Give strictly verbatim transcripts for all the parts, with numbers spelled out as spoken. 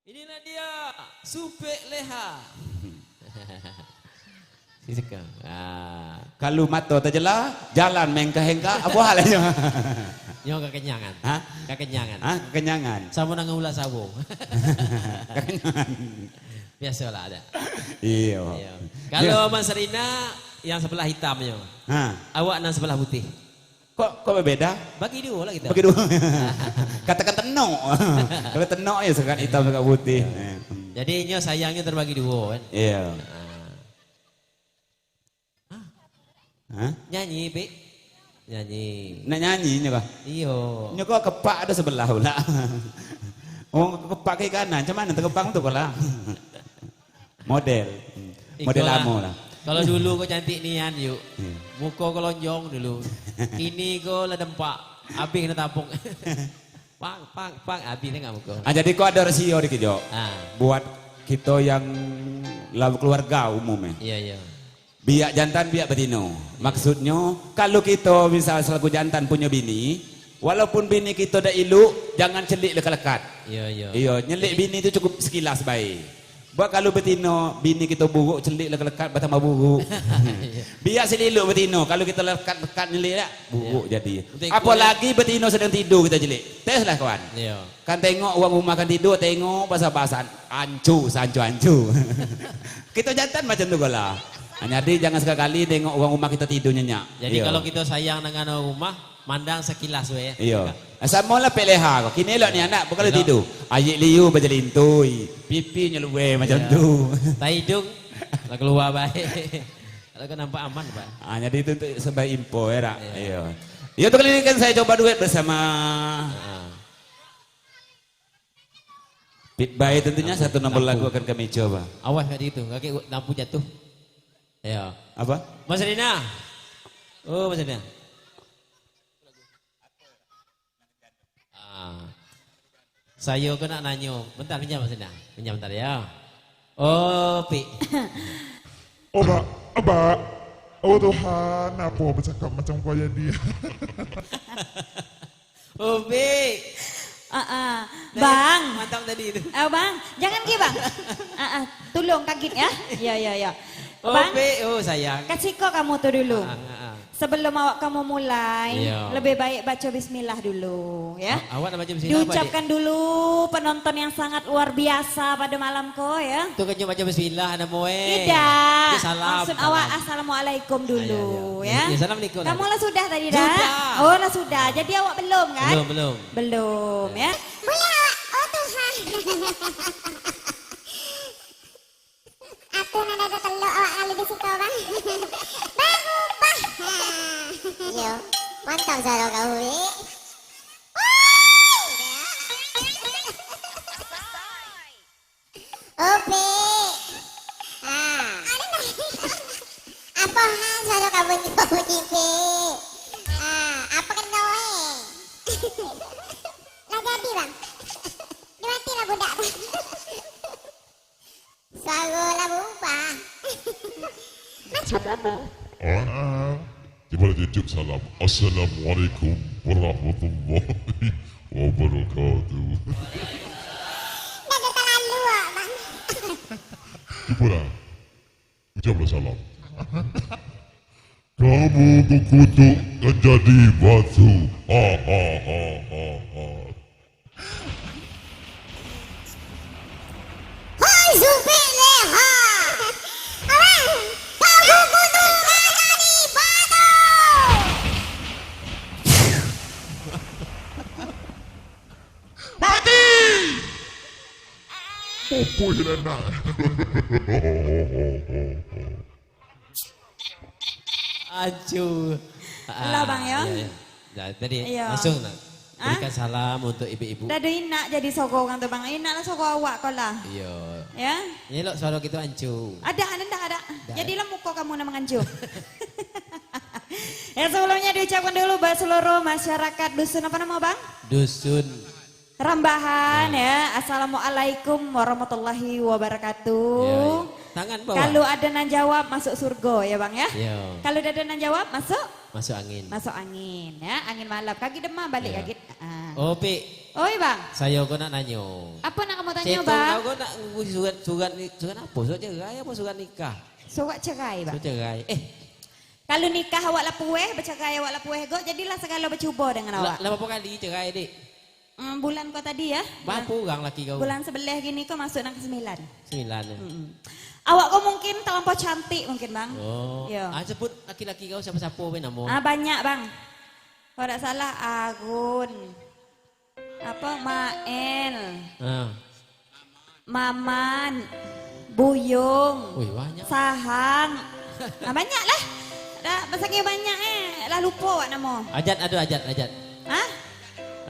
Inilah dia, Supek Leha. Sisikang. Ah. Kalu mato tajela, jalan mengkah-engkah, apo halnyo? Nyo kakenyangan. Hah? Kakenyangan. Hah? Kakenyangan. Samo dengan ulah sawo. Kakenyangan. Biasolah ado. Iyo. Iyo. Kalau Mas Rina yang sebelah hitamnyo. Ha. Awak nan sebelah putih. Kok, kok babeda? Bagi duo lah kito. Bagi duo. Katakan tenok. Kalau tenok ya, sakat hitam, sakat putih. Iyo. Eh, hmm. Jadi inyo sayangnyo terbagi duo, kan? Iyo. Ah. Hah? Nyanyi, Pik. Nyanyi. Nak nyanyi nyo kah? Iyo. Nyo kok kepak ado sebelah pula. Oh, kepak kiri kanan. Macam mano tekepang tu kok lah? Model. Hmm. Model lamo lah. Kalau dulu ko cantik nian, yuk. Hmm. Muko ko lonjong dulu. Kini ko lah dempak. Abih lah tapung. Pang, pang, pang. Abih tengok muko. Ah, jadi ko ado rasio dikit, Jo. Ah. Buat kito yang lah keluarga umum, eh. Iyo, iyo. Biak jantan, biak batino. Maksudnyo, kalau kito misal salaku jantan punyo bini, walaupun bini kito dak ilok, jangan celik lekat-lekat. Iyo, iyo. Iyo, nyelik bini tu cukup sekilas bae. Buat kalau batino, bini kito buruk, celik lekat-lekat, batambah buruk. Iyo. Biak sililuk batino, kalau kito lekat-lekat nyelik dak, buruk jadi. Apolagi batino sadang tido kito celik. Tes lah, kawan. Iyo. Kan tengok urang rumah kan tido, tengok basah-basah, ancu, sancu-ancu. Kito jantan macam tu ko lah. Jadi jangan sakali-kali tengok urang rumah kito tido nyenyak. Jadi, iyo, kalau kito sayang dengan urang rumah, mandang sakilas we. Iyo. Samo lah Pek Leha ko. Kini elok ni anak, bukan tido. Ayik liu bajalintui, pipinyo luwe macam tu. Tai hidung lah kalua bae. Kalau ko nampak aman, Pak. Ah, jadi itu untuk sebagai info, ya, Rak? Iyo. Iyo. Iyo, tu kali ini kan saya coba duet bersama. Ah. Pit Bay tentunya satu nombor lagu akan kami coba. Awas tadi tu, kaki lampu jatuh. Ya. Apa? Mas Rina. Oh, Mas Rina. Ah. Sayo ko nak nanyo. Bentar, pinjam Mas Rina. Pinjam bentar ya. Oh, Pik. Oh, Bak. Abak. Oh, Tuhan. Apo bacakap macam ko jadi? Ubi. Ah, ah. Nah, Bang. Mantap tadi tu. Ah, Bang, jangan gi, Bang. Ah, ah. Tulung kagit ya. Ya, ya, ya. Bang, Ubi, oh, sayang. Kasih ko kamu tu dulu. Ah, ah, ah. Sebelum awak kamu mulai, iya, lebih baik baca bismillah dulu, ya. A-, awak nak baca bismillah apa, Dik? Diucapkan dulu penonton yang sangat luar biasa pada malam ko, ya. Tu kan cuma baca bismillah, namo, eh. Tidak. Itu salam, maksud awak salam. Assalamualaikum dulu, ah, iya, iya, ya. Ya, assalamualaikum. Kamu lah sudah tadi, dah? Sudah. Oh, lah sudah. Jadi awak belum, kan? Belum, belum. Belum, ya. Boleh awak, oh, Tuhan. Atuh nan ado telok awak kali di siko, Bang. Barubah. Yo, mantap suaro kau, Wi. Oi! Upik. Ah. Apo ha suaro kau bunyi-bunyi, Pik? Ah, apo keno, eh? Lah jadi, Bang. Dimatilah budak, Bang. Suaro lah barubah. Macam mano? Ah, cubo lah titip salam. Assalamualaikum warahmatullahi wabarakatuh. Dah, dah talalu awak, Bang. Cubolah. Ucaplah salam. Kamu kukutuk kan jadi batu. Ha, ha, ha, ha, ha. Hai, Zulfiqar! Abang, kamu kutuk kan jadi batu! Mati! Pupuih lah nak. Acuh. Lah, Bang, ya? Ah, ya, ya. Nah, tadi langsung nak berikan salam untuk ibu-ibu. Dah ado inak jadi suaro urang tu, Bang. Inak lah suaro awak ko lah. Iyo. Ya? Elok suaro kito ancu. Ado, ado ndak ado. Jadilah muko kamu nan mangancu. Ya, sebelumnya diucapkan dulu buat seluruh masyarakat dusun, apa nama, Bang? Dusun Rambahan, ya. Assalamualaikum warahmatullahi wabarakatuh. Ya, ya. Tangan bawah. Kalau ada nan jawab, masuk surga, ya, Bang, ya. Ya. Kalau ada nan jawab, masuk? Masuk angin. Masuk angin, ya. Angin malam. Kagit demam balik, ya. Kagit. Ah. Oh, Pik. Oi, Bang. Sayo ko nak nanyo. Apo nak kamu tanyo, Cetong Bang? Kau ko nak nunggu surat, surat ni, surat apo? Surat cerai apo surat nikah? Surat cerai, Bang. Surat cerai. Eh. Kalau nikah awak lah pueh, bacerai awak lah pueh ko, jadilah sagalo bacubo dengan awak. Lah, lah bapo kali cerai, Dek? Hmm, bulan ko tadi, ya. Bapo urang laki kau? Bulan sebelah gini ko masuk nan kesembilan. Sembilan, ya. Mm-mm. Awak ko mungkin talampau cantik mungkin, Bang. Oh. Yo. Ah, sebut laki-laki kau siapo-siapo be namo? Ah, banyak, Bang. Kalau dak salah, Arun. Apo, Mael. Ah. Maman, Buyung, Wih, banyak. Sahang. Ah, banyak lah. Dah, basangking banyak, eh. Lah lupo awak namo. Ajat ado, Ajat, Ajat. Hah?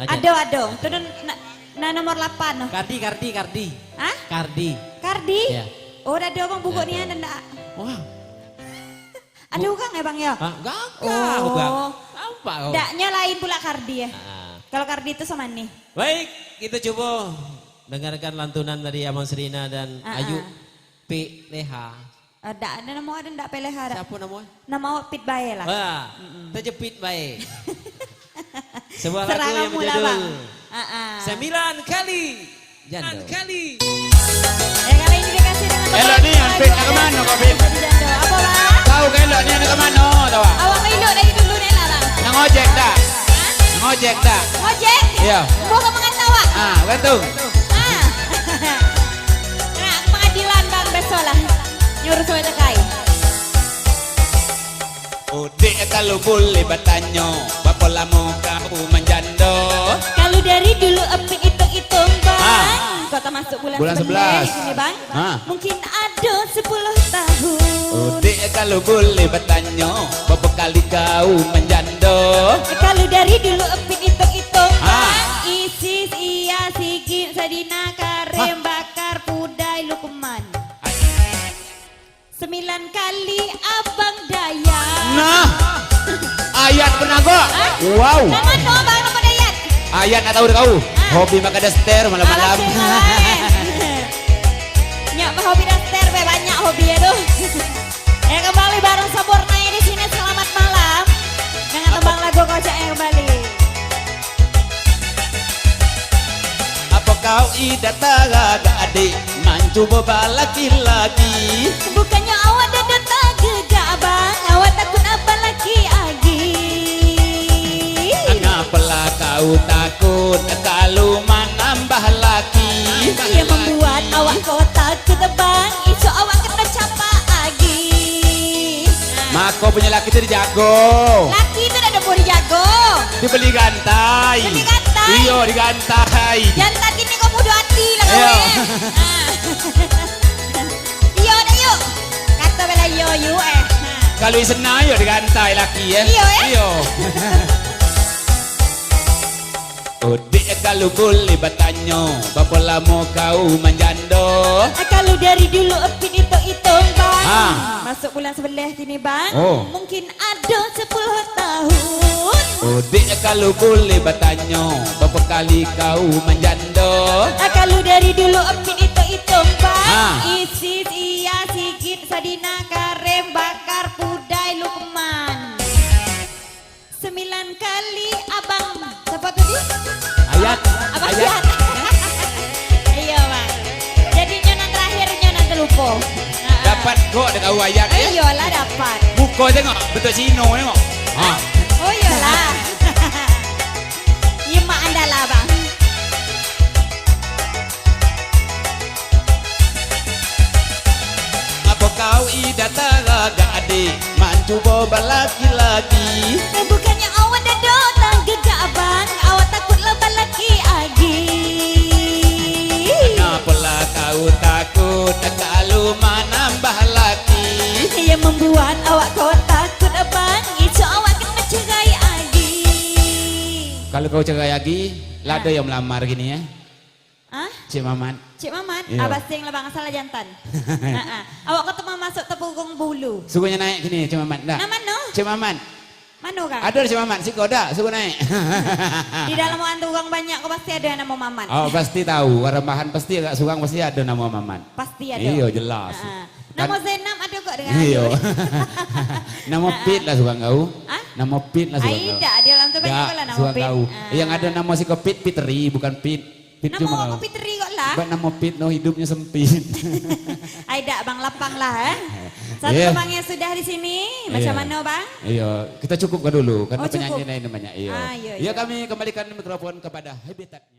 Ajat. Ado, ado. Tu nan, na-, nan nomor lapan tu. Kardi, Kardi, Kardi. Hah? Kardi. Kardi? Ya. Oh, dah ado, Bang, buku Dah ni ado. Ada ndak? Wah. Ado urang, ya, Bang, ya? Hah? Gagah, Oh. gagah. Nampak kau? Ndaknyo lain pula Kardi, ya. Ah. Kalau Kardi tu Samani. Baik, kita cubo dengarkan lantunan dari Abang Serina dan Ah, Ayu ah. Pik Leha. Ah, dak ado namo ado ndak Pik Leha dak? Siapa namanya? Nama awak Pit bae lah. Wah, Mm-mm. terjepit baik. Sebuah lagu Serah yang kamu lah, berjudul Bang. Ah, ah. Sembilan Kali Jando. Sembilan Kali. Ya, kali ini dikasih dengan Elok ni, Pit, nak ke mano kau, Pit? Jadi jando. Apa, Bang? Tahu kan elok ni nak ke mano, tahu, Bang? Awak elok dari dulu ni lah, Bang. Nak ngojek dak? Hah? Nak ngojek dak? Ngojek? Iya. Bukan mengantar awak. Ah, betul. Ah. Nah, pengadilan, Bang, besok lah. Nyuruh surat cerai. Udik, kalau boleh batanyo, bapo lamo kau manjando? Kalau dari dulu Epik itung-itung, Bang. Ah. Kok tamasuk bulan Bulan sebelas sebelas. ini, Bang? Ah. Mungkin ado sepuluh tahun. Udik, kalau boleh batanyo, bapo kali kau manjando? Kalau dari dulu Epik itung-itung, Ah. Bang, isis, iya, sigit, sadina, karem, Hah? bakar, pudai, lukman. Sembilan kali Abang Dayat. Nah, Ayat pernah kok? Hah? Wow. Nama tu Abang, nama Dayat? Ayat nak tahu dah kau. Ah. Hobi makan daster malam-malam. Alah, cik, alah, eh. Nyak bahobi daster, be, banyak hobi ya tu. Ya, kembali bareng Sampurna di sini. Selamat malam. Dengan Apa? tembang lagu kocak yang kembali. Apo kau indak taragak, adik, mancubo balaki-laki? Bukannyo awak dado tagagak, Bang, awak takuik balaki agi. Ngapolah kau takuik, kalau manambah laki? Iyo mambuek awak ko takuik, Bang, isuak awak kanai capak agi. Nah. Mako punyo laki tu dijago. Laki tu dak ado buah dijago. Dibeli gantai. Beli gantai. Iyo, digantai. Jantan kini ko mudo ati lah kau, Iyo. eh. Ha. Iyo dak, Yuk? Kato bala iyo, Yuk, eh. Ha. Kalau isena, yo digantai laki, eh. Iyo, eh. Iyo. Udik, kalau boleh batanyo, bapo lamo kau manjando? Kalau dari dulu Epik itung-itung, Bang. Ha. Masuk bulan sebelas kini, Bang. Oh. Mungkin ado sepuluh tahun. Udik, kalau boleh batanyo, bapo kali kau manjando? Kalau dari dulu Epik itung-itung, Bang. Ha. Isis, iya, sigit, sadina, karem, bakar, pudai, lukman. Sembilan kali Abang, siapa tadi? Ayat. Abang Ayat. Ayat. Iyo, Bang. Jadi, nyo nan terakhir, nyo nan terlupo. Ha. Dapat kok dek kau Ayat, Eh, ya? iyolah, dapat. Muko tengok, bentuk Cino tengok. Ha. Oh, iyolah. Iyo, mak anda lah, Bang. Apo kau indak taragak, adik, mancubo balaki-laki? Bukannyo awak dado tagagak, Bang, awak takuik lah balaki agi. Ngapolah kau takuik, kalau manambah laki? Iyo mambuek awak ko takuik, Bang, isuak awak kanai carai agi. Kalau kau carai agi, lah ado Ha. yang melamar kini, ya? Hah? Cik Mamat. Cik Mamat? Iyo. Abah sing lah, Bang, asal lah jantan. Ha, ha. Awak ko tu mamasuak tapuruang bulu. Suruah nyo naik kini, Cik Mamat, ndak? Nan mano? Cik Mamat. Mano, Kang? Ado Cik Mamat, siko dak? Suruah naik. Di dalam antu urang banyak ko pasti ado yang namo Mamat. Oh, pasti tahu. Urang Bahan pasti agak surang pasti ado namo Mamat. Pasti ado. Iyo, jelas. Ha, ha. Namo Zainab ado kok dengan Iyo. Namo Pit lah surang kau. Hah? Namo Pit lah surang kau. Ai, dak, di dalam tu banyak pula namo Pit. Surang kau. Ah. Yang ado namo si Kopit Fitri, bukan Pit. Pit cuma kau. Namo Fitri kok lah. Bak namo Pit no hidupnya sempit. Ai dak, Bang, lapang lah, eh. Satu Iyo. Bang yang sudah di sini, macam Iyo. Mano, Bang? Iyo, kita cukupkan dulu karena Oh, cukup. Penyanyi lain banyak. Iyo. Ah, iyo, Iyo, iyo. Kami kembalikan mikrofon kepada habitatnya.